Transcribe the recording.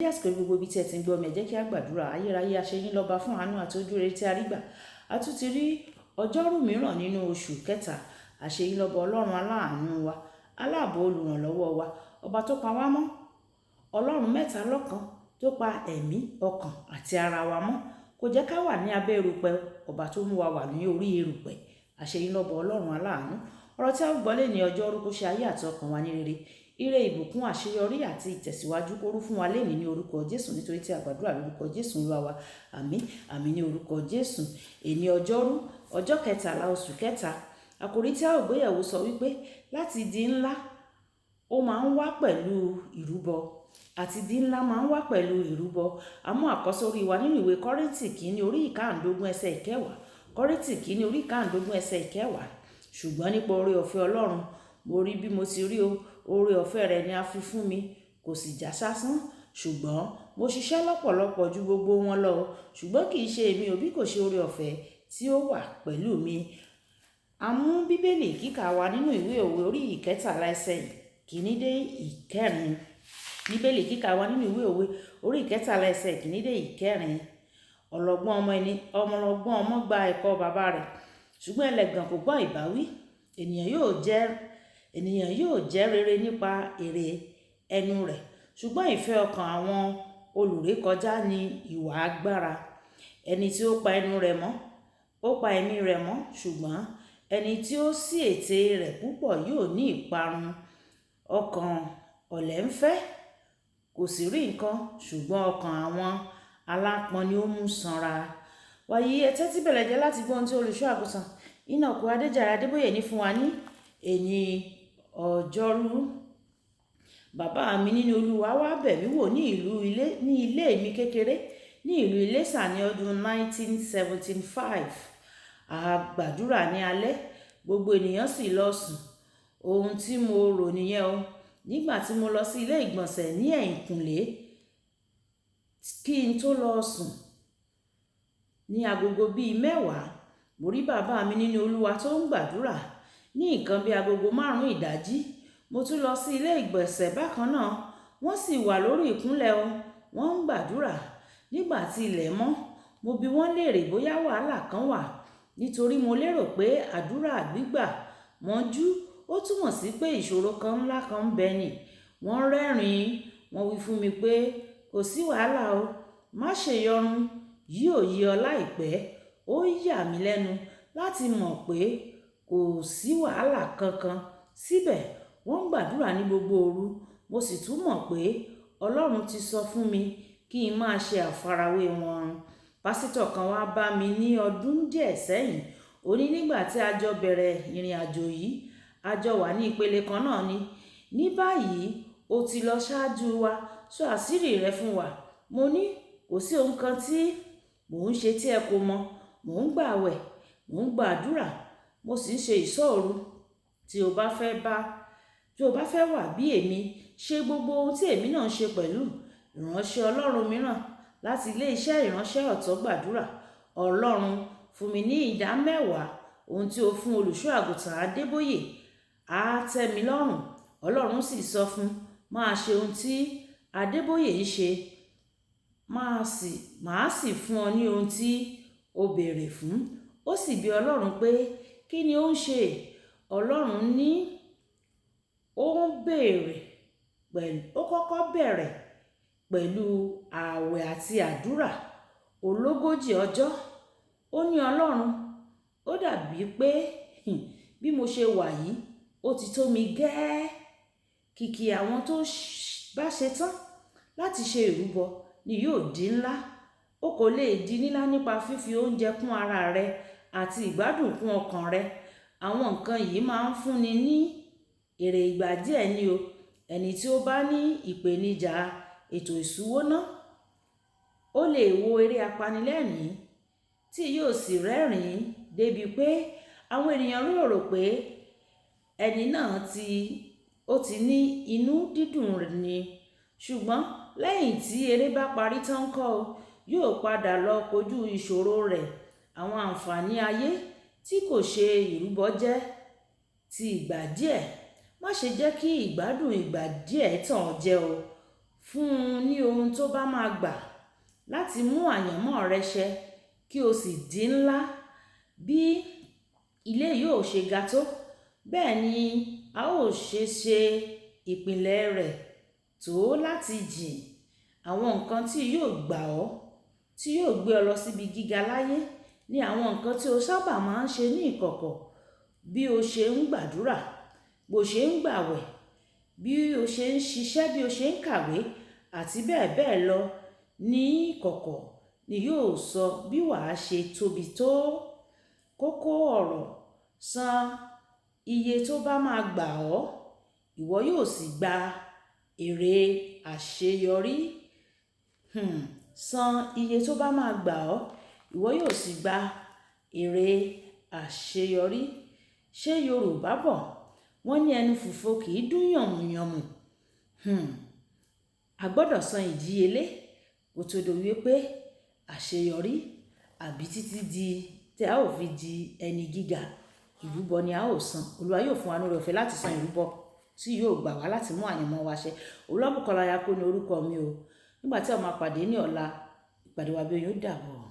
Ní àsìkò gbogbo ibi tí ẹ ti ń gbọ́ mi, ẹ jẹ́ kí a gbàdúrà. Ayérayé, a ṣe yín lọ́ba fún àánú àti ojú rere tí a rí gbà. A tún ti rí ọjọ́rú mìíràn nínú oṣù kẹta. A ṣe yín lọ́ba Ọlọ́run aláàánú wa, aláàbò olùrànlọ́wọ́ wa, ọba tó pa wá mọ́, Ọlọ́run mẹ́ta lọ́kan tó pa ẹ̀mí, ọkàn àti ara wa mọ́. Kò jẹ́ ká wà ní abẹ́ erùpẹ̀, ọba tó mú wa wà ní orí erùpẹ̀. A ṣe yín lọ́ba Ọlọ́run aláàánú. Ọ̀rọ̀ tí a ó gbọ́ lé ní ọjọ́rú kó ṣe ayé àti ọkàn wa ní rere. Ire, ìbùkún, àṣeyọrí àti ìtẹ̀síwájú kó rú fún wa lénìí ní orúkọ Jésù, nítorí tí a gbàdúrà lórúkọ Jésù Olúwa wa. Àmín, àmín ní orúkọ Jésù. Èní ọjọ́rú, ọjọ́ kẹtàlá oṣù kẹta. Àkòrí tí a ó gbéyẹ̀wò sọ wípé láti di ńlá, ó máa ń wá pẹ̀lú ìrúbọ. Àti di ńlá máa ń wá pẹ̀lú ìrúbọ. A mú àkọ́sórí wa nínú ìwé Kọ́ríńtì kìíní orí ìkáàndógún ẹsẹ̀ ìkẹwàá. Kọ́ríńtì kìíní orí ìkáàndógún ẹsẹ̀ ìkẹwàá. Ṣùgbọ́n nípa oore ọ̀fẹ́ Ọlọ́run, mo rí bí mo ti rí o, oore ọ̀fẹ́ rẹ̀ ni a fi fún mi, kò sì já sásán. Ṣùgbọ́n mo ṣiṣẹ́ lọ́pọ̀lọpọ̀ ju gbogbo wọn lọ. Ṣùgbọ́n kì í ṣe èmi ò bí kò ṣe oore ọ̀fẹ́ tí ó wà pẹ̀lú mi. A mú Bíbélì kíkà wa nínú ìwé òwe orí ìkẹtàlá ẹsẹ̀ ìkíní dé ìkẹrin. Bíbélì kíkà wa nínú ìwé òwe orí ìkẹtàlá ẹsẹ̀ ìkíní dé ìkẹrin. Ọlọ́gbọ́n ọmọ ẹni, ọmọlọ́gbọ́n ọmọ gba ẹ̀kọ́ bàbá rẹ̀, ṣùgbọ́n ẹlẹ́gàn kò gbọ́ ìbáwí. Ènìyàn yóò jẹ́ rere nípa èrè ẹnu rẹ̀, ṣùgbọ́n ìfẹ́ ọkàn àwọn olùrékọjá ní ìwà agbára. Ẹni tí ó pa ẹnu rẹ̀ mọ́, ó pa ẹ̀mí rẹ̀ mọ́, ṣùgbọ́n ẹni tí ó ṣí ètè rẹ̀ púpọ̀ yóò ní ìparun. Ọkàn ọ̀lẹ ń fẹ́, kò sì rí nǹkan, ṣùgbọ́n ọkàn àwọn alápọn ni ó mú sanra. Wàyí, ẹ tẹ́tí bẹ̀lẹ̀ jẹ́ láti gbọ́ ohun tí olùṣọ́ àgùntàn Enoch Adéjàre Adébóyè ní fún wa ní èní ọjọ́rú. Bàbá mi nínú Olúwa wá bẹ̀ mí wò ní ìlú ilé, ní ilé mi kékeré ní ìlú Iléṣà ní ọdún 1975. A gbàdúrà ní alẹ́, gbogbo ènìyàn sì lọ sùn. Ohun tí mo rò nìyẹn o. Nígbà tí mo lọ sí ilé ìgbọ̀nsẹ̀ ní ẹ̀yìnkùlé kí n tó lọ sùn ní agogo bíi mẹ́wàá, mo rí bàbá mi nínú Olúwa tó ń gbàdúrà. Ní nǹkan bí agogo márùn-ún ìdájí, mo tún lọ sí ilé ìgbọ̀nsẹ̀ bákan náà. Wọ́n sì wà lórí ìkúnlẹ̀ o, wọ́n ń gbàdúrà. Nígbà tí ilẹ̀ mọ́, mo bi wọ́n léèrè bóyá wàhálà kan wà. Nítorí mo lérò pé àdúrà gbígbà mọ́jú ó túmọ̀ sí pé ìṣòro kan ńlá kan ń bẹ ni. Wọ́n rẹ́rìn-ín, wọ́n wí fún mi pé kò sí wàhálà o, má ṣe yọrun, yóò yé ọ láìpẹ́. Ó yà mí lẹ́nu láti mọ̀ pé kò sí wàhálà kankan. Síbẹ̀ wọ́n ń gbàdúrà ní gbogbo òru. Mo sì tún mọ̀ pé Ọlọ́run ti sọ fún mi kí n má ṣe àfarawé wọn. Pásítọ̀ kan wá bá mi ní ọdún díẹ̀ sẹ́yìn. Ó ní nígbà tí a jọ bẹ̀rẹ̀ ìrìnàjò yìí, a jọ wà ní ìpele kan náà ni. Ní báyìí, ó ti lọ ṣáájú wa, sọ àṣírí rẹ̀ fún wa. Mo ní kò sí ohun kan tí mò ń ṣe tí ẹ kò mọ̀. Mò ń gbàwẹ̀, mò ń gbàdúrà, mo sì ń ṣe ìṣọ́ òru. Tí o bá fẹ́ bá, tí o bá fẹ́ wà bí èmi, ṣe gbogbo ohun tí èmi náà ń ṣe pẹ̀lú. Ìránṣẹ́ Ọlọ́run mìíràn láti ilé iṣẹ́ ìránṣẹ́ ọ̀tọ̀ gbàdúrà. Ọlọ́run fún mi ní ìdámẹ́wàá ohun tí ó fún olùṣọ́ àgùntàn Adébóyè. Á tẹ́ mi lọ́rùn. Ọlọ́run sì sọ fún, máa ṣe ohun tí Adébóyè ń ṣe, màá sì fún ọ ní ohun tí o béèrè fún. Ó sì bi Ọlọ́run pé kí ni ó ń ṣe? Ọlọ́run ní ó ń béèrè pẹ̀lú, ó kọ́kọ́ bẹ̀rẹ̀ pẹ̀lú ààwẹ̀ àti àdúrà ológójì ọjọ́. Ó ní Ọlọ́run, ó dàbí pé bí mo ṣe wà yìí, ó ti tó mi gẹ́. Kìkì àwọn tó bá ṣe tán láti ṣe ìrúbọ ni yóò di ńlá. O kò lè di ńlá nípa fífi oúnjẹ kún ara rẹ àti ìgbádùn kún ọkàn rẹ. Àwọn nǹkan yìí máa ń fúnni ní èrè ìgbà díẹ̀ ni o. Ẹni tí ó bá ní ìpèníjà ètò ìṣúná, ó lè wo eré apanilẹ́rìn tí yóò sì rẹ́rìn-ín débi pé àwọn ènìyàn yóò rò pé ẹni náà ti, ó ti ní inú dídùn ni. Ṣùgbọ́n lẹ́yìn tí eré bá parí tán kọ́ o, yóò padà lọ kojú ìṣòro rẹ̀. Àwọn ànfàní ayé tí kò ṣe ìrúbọ jẹ́ ti ìgbà díẹ̀. Má ṣe jẹ́ kí ìgbádùn ìgbà díẹ̀ tàn ọ́ jẹ o. Fún un ní ohun tó bá máa gbà láti mú àyànmọ́ rẹ ṣẹ kí o sì di ńlá. Bí ilé yóò ṣe ga tó, bẹ́ẹ̀ ni a ó ṣe ṣe ìpìlẹ̀ rẹ̀ tó láti jìn. Àwọn nǹkan tí yóò gbà ọ́, tí yóò gbé ọ lọ síbi gíga láyé ní àwọn nǹkan tí o sábà máa ń ṣe ní ìkọ̀kọ̀. Bí o ṣe ń gbàdúrà, bó ṣe ń gbàwẹ̀, bí o ṣe ń ṣiṣẹ́, bí o ṣe ń kàwé àti bẹ́ẹ̀ bẹ́ẹ̀ lọ ní ìkọ̀kọ̀ ni yóò sọ bí wàá ṣe tóbi tó. Kókó ọ̀rọ̀: san iye tó bá máa gbà ọ́, ìwọ yóò sì gba èrè àṣeyọrí. San iye tó bá máa gbà ọ́, ìwọ yóò sì gba èrè àṣeyọrí. Ṣé Yorùbá bọ̀? Wọ́n ní ẹnu fùfú kì í dún yànmùyànmù. A gbọdọ̀ san ìdíyelé kó tó di wípé àṣeyọrí àbí títí di tí a ó fi di ẹni gíga. Ìrúbọ ni a ó san. Olúwa yóò fún wa ní oore ọ̀fẹ́ láti san ìrúbọ tí yóò gbà wá láti mú àyànmọ́ wa ṣẹ. Olúwabùkọ́lá Ayako ni orúkọ mi o. Nígbà tí a máa pàdé ní ọ̀la, ìpàdé wa bí oyin, ó dàbọ̀.